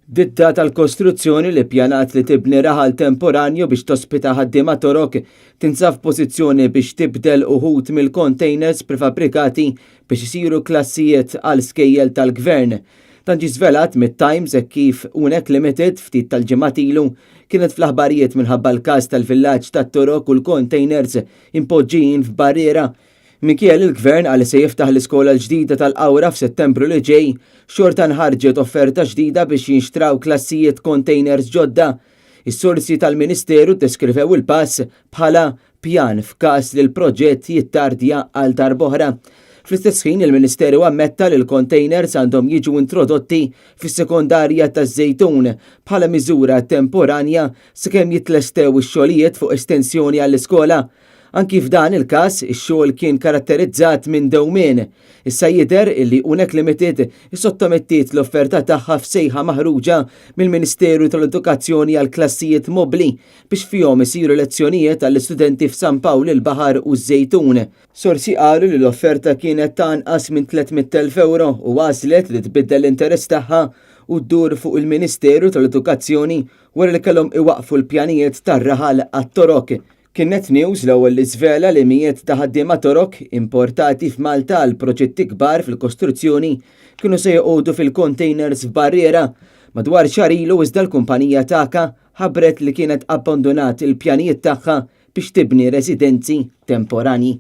Ditta tal-kostruzzjoni li ppjanat li tibni raħal temporanju biex tospita ħaddiema Torok tinsab f'pożizzjoni biex tibdel uħud mill-containers prefabbrikati biex isiru klassijiet għal skejjel tal-Gvern. Dan ġie żvelat mit-Times hekk kif Unek Limited ftit tal-ġimgħat ilu kienet fl-aħbarijiet minħabba l-każ tal-villaġġ tat-Torok u l-containers impoġġijin f'barriera. Minkejja li l-Gvern qal li se jiftaħ l-iskola l-ġdida tal-Qawra f'Settembru li ġej, xorta nħarġet offerta ġdida biex jinxtraw klassijiet containers ġodda. Is-sorsi tal-Ministeru ddeskrivew il-pass bħala pjan f'każ li l-proġett jittardja għal darb'oħra. Fl-istess ħin, il-Ministeru ammetta li l-containers għandhom jiġu introdotti fis-sekondarja taż-Żejtun bħala miżura temporanja sakemm jitlestew ix-xogħlijiet fuq estensjoni għall-iskola. Anki f'dan il-każ, ix-xogħol kien karatterizzat minn dewmien. Issa jidher illi Unek Limited issottomettiet l-offerta tagħha f'sejħa maħruġa mill-Ministeru tal-Edukazzjoni għal klassijiet mobbli biex fihom isiru lezzjonijiet għall-istudenti f'San Pawl il-Baħar u ż-Żejtun. Sorsi qalu li l-offerta kienet ta' anqas minn 300,000 ewro u għażlet li tbiddel l-interess tagħha u ddur fuq il-Ministeru tal-Edukazzjoni wara li kellhom iwaqqfu l-pjanijiet tar-raħal għat-Torok. Kien Net News l-ewwel li żvela li mijiet ta' ħaddiema Torok importati f'Malta għal proġetti kbar fil-kostruzzjoni kienu se joqogħdu fil-containers f'barriera. Madwar xahar ilu iżda l-kumpanija Taka ħabbret li kienet abbandunat il-pjanijiet tagħha biex tibni residenzi temporanji.